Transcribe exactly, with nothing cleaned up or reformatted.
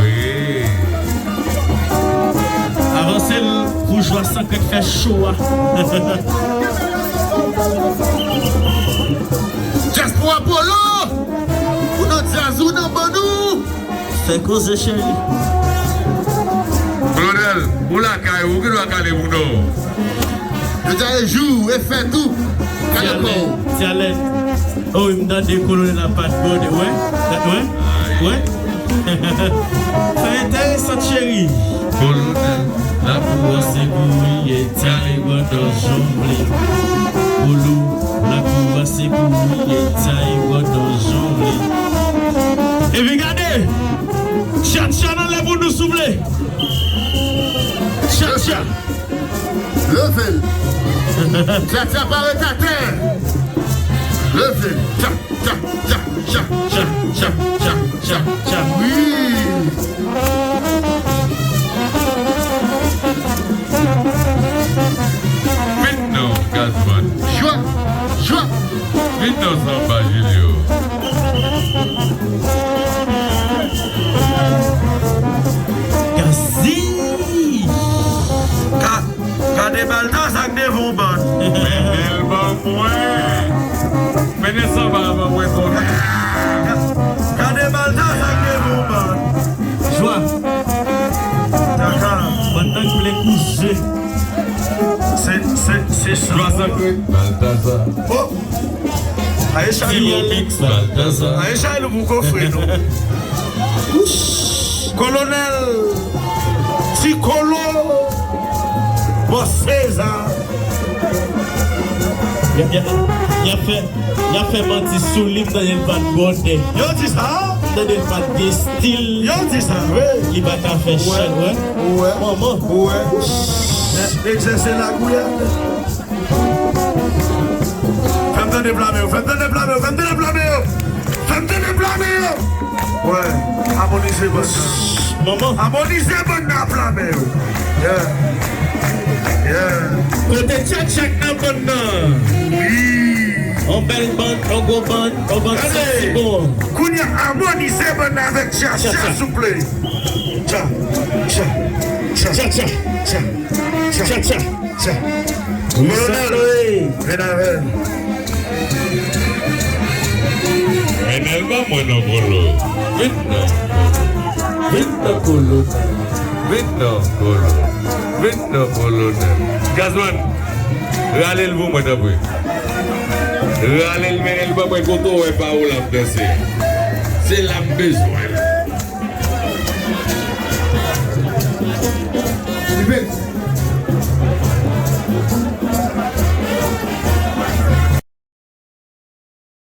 Wi. Avanse l pou jwa san krèk fè cho a. Dyaspora Polo! Ou nan djaz, ou nan bann ou! Fè koze, cheri. Kolonèl, ou lakay ou, ou gen dwa kale moun ou. Yo di e jou, e fèt ou. Kale kò w. Ti Alèn. O wi, m tande kolonèl la pa t bòde. Wè? Wè? Wè? Sa enteresan, cheri. Kolonèl, la pou w se kouri, e ti ale gòdon jongle. Kolo, la pou w se kouri, e ti ale gòdon jongle. Epi gade! Tchatcha nan lè pou nou souple. Tchatcha. Leve l. Tchatcha pa ret atè. Leve l. Tcha, tcha, tcha, tcha, tcha, tcha, tcha, tcha, tcha. Wi. Vin non, Gazman. Jwa, jwa. Vin non, Sanba Julio. Gazi! Ka, gade Baltazar k devan w bann. Mennen l ban mwen. Mennen Sanba ban mwen tonton. Gade Baltazar k devan w bann. Jwa. Kaka. Bann nan k plen kouze. Se, se, se sa. Jwa sakre. Baltazar. Oh! Aye chay nou. Baltazar. Aye chay nou pou kofre nou. Kolonèl Ti Kolo. Bòs Seza. Y a, y a, y a fè, y a fè manti sou li, m tande l pa t bòde. Yo di sa? M tande l pa t gen stil. Yo di sa, wi. Li pa ka fè chan, wè. Ou wè? Manman. Ou wè? Egzèse lagouyad. Fè m tande plame yo, fè m tande plame yo, fè m tande plame yo, fè m tande plame yo. Wè, amonize bann nan. Manman. Amonize bann nan, plame yo. Yeah. Yeah. Kote tchatcha k nan bann nan? Wi. On bèl bann, on gwo bann, on bann santi bon. Kounye a, amonize bann nan avèk tchatcha, souple. Tcha, tcha, tcha, tcha, tcha, tcha. Tcha, tcha, tcha. Kolonèl, vin avè n. Mennen l ban mwen non, Kolo. Vin non. Vin non, Kolo. Vin non, Kolo. Vin non, Kolonèl. Gazman, rale l pou mwen, tanpri. Rale l, mennen l ban mwen kote w wè pa ou l ap danse. Se la m bezwen l.